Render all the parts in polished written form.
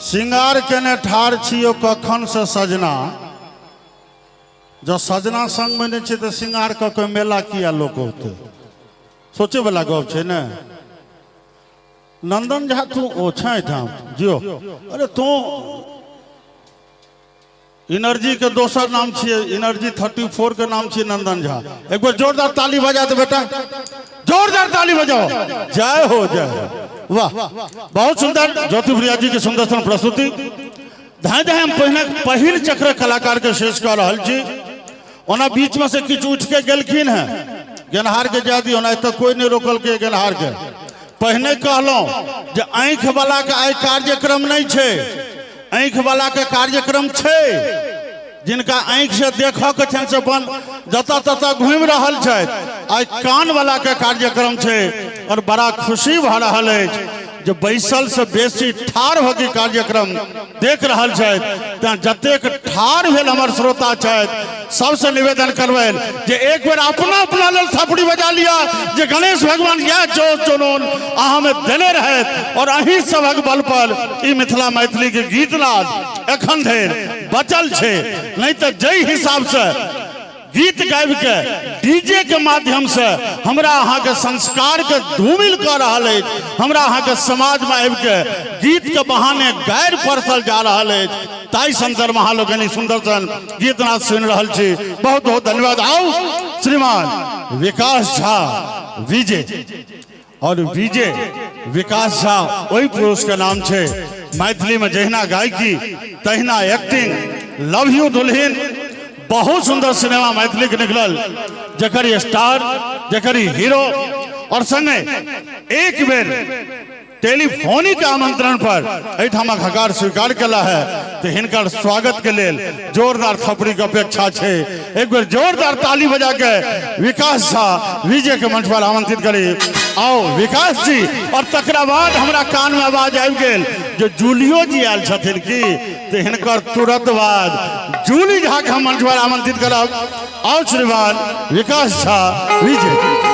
श्रृंगार केने ठाढ़ छी यौ कखन से सजना। जँ सजना संगमे नहि छै तऽ श्रृंगार कऽ के मेला किया लोक औतै? सोचे वाला गप छै ने। नंदन झा तू ओ छै एहिठाम जियो। अरे तू एनर्जी के दोसर नाम छियै, एनर्जी 34 के नाम छियै नंदन झा। एक बेर जोरदार ताली बजा दे बेटा, जोरदार ताली बजाओ। जय हो, जय हो, वाह, बहुत सुंदर ज्योति प्रिया जी के सुंदर सन प्रस्तुति। धाय धाय हम पहिने पहिल चक्र कलाकार के शेष कऽ रहल छी। ओना बीच में से किछु उठि के गेलखिन हैं, गेनहार के जा दियौ, ओना एतऽ कोई नहीं रोकल के गेनहार के। पहिने कहलहुँ जे आँखि वाला के आइ कार्यक्रम नहीं छै, आँखि वाला के कार्यक्रम छै जिनका आँखि से देखऽ के छनि से अपन जतऽ ततऽ घुमि रहल छथि। आइ कान वाला के कार्यक्रम छै और बड़ा खुशी भऽ रहल अछि जे बैसल से बेसी ठाढ़ भऽ के कार्यक्रम देख रहल छथि। तेँ जतेक ठाढ़ भेल हमर श्रोता छथि सबसे निवेदन करबनि जे एक बेर अपना अपना लेल थपड़ी बजा लिया जे गणेश भगवान इएह जोश जुनून अहाँमे देने रहथि और अहीं सभक बल पर ई मिथिला मैथिली के गीत नाद एखन धरि बचल छै। नहीं तऽ जाहि हिसाब से गीत गाबि के डीजे के माध्यम से हमरा अहाँ के संस्कार के धूमिल कऽ रहल अछि, हमरा अहाँ के समाज में आबि के गीत के बहाने गारि परसल जा रहल अछि, ताहि संदर्भ में अहाँ लोकनि सुंदर सन गीत नाद सुनि रहल छी। बहुत बहुत धन्यवाद। आउ श्रीमान विकास झा विजय, और विजय विकास झा ओहि पुरुष के नाम छै मैथिली में जहिना गायकी तहिना एक्टिंग। लव you दुल्हिन बहुत सुंदर सिनेमा मैथिली के निकलल, जकर स्टार जकर हीरो, और संगे एक बेर टेलीफोनिक आमंत्रण पर एहिठामक हकार स्वीकार केला है, तो हिनकर स्वागत के लेल जोरदार थपड़ी के अपेक्षा छै। एक बेर जोरदार ताली बजा के विकास झा विजय के मंच पर आमंत्रित करी। आओ विकास जी। और तकरा बाद हमरा कान में आवाज आबि गेल जे जूलियो जी आयल छथिन की, तो हिनकर तुरंत बाद जूली झा के हम मंच पर आमंत्रित करब। आओ श्रीमान विकास झा विजय।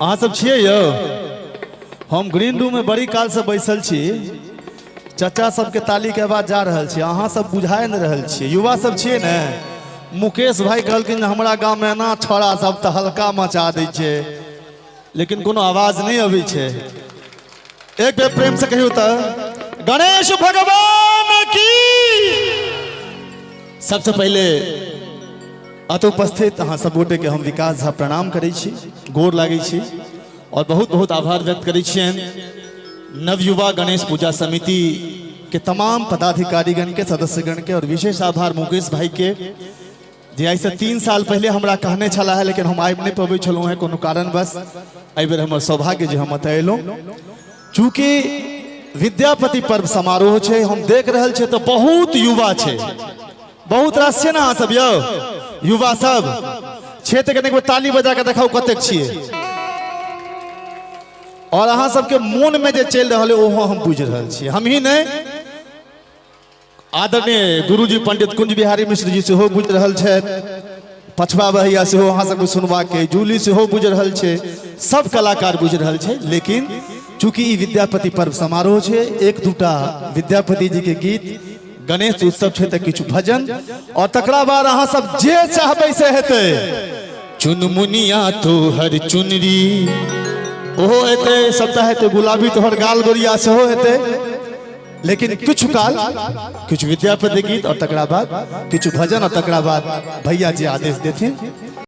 अहाँ सब छियै यौ? हम ग्रीन रूम में बड़ी काल से बैसल छी, चचा सबके ताली के आवाज जा रहल छै, अहाँ सब बुझाए नहि रहल छियै। युवा सब छियै ने? मुकेश भाई कहलखिन हमरा गाँव में एना छोड़ा सब तऽ हल्का मचा दै छै, लेकिन कोनो आवाज नहि अबै छै। एक बेर प्रेम से कहियौ तऽ गणेश भगवान की। सबसे पहले अत उपस्थित अहाँ सब गोटे के हम विकास झा प्रणाम करै छी, गोर लागै छी और बहुत बहुत आभार व्यक्त करै छियनि नवयुवा गणेश पूजा समिति के तमाम पदाधिकारीगण के, सदस्यगण के, और विशेष आभार मुकेश भाई के जे आइ से 3 साल पहले हमरा कहने छला है, लेकिन हम आबि नहीं पबै छलहुँ हैं कोनो कारणवश। एहि बेर हमर सौभाग्य जे हम एतऽ अयलहुँ। चूँकि विद्यापति पर्व समारोह छै, हम देख रहल छियै तऽ बहुत युवा छै, बहुत रास छै ने अहाँ सब यौ युवा सब छै, तऽ कने ताली बजा के देखाउ कतेक छियै। और अहाँ सबके मोन में जे चलि रहल है ओहो हम बुझि रहल छियै। हम ही नहीं, आदरणीय गुरुजी पंडित कुंज बिहारी मिश्र जी सेहो बुझि रहल छथि, पछवा भैया सेहो अहाँ सबके सुनबाके, जूली सेहो बुझि रहल छै, सब कलाकार बुझि रहल छै। लेकिन चूँकि ई विद्यापति पर्व समारोह छै, एक दूटा विद्यापति जी के गीत, गणेश उत्सव छै तऽ किछु भजन, और तकरा बाद अहाँ सब जे चाहबै से हेतै। चुनमुनिया तोहर चुनरी ओहो हेतै, सबटा हेतै, गुलाबी तोहर गाल गोरिया सेहो हेतै। लेकिन किछु काल किछु विद्यापति गीत और तकरा बाद किछु भजन और तकरा बाद भैया जी आदेश देथिन।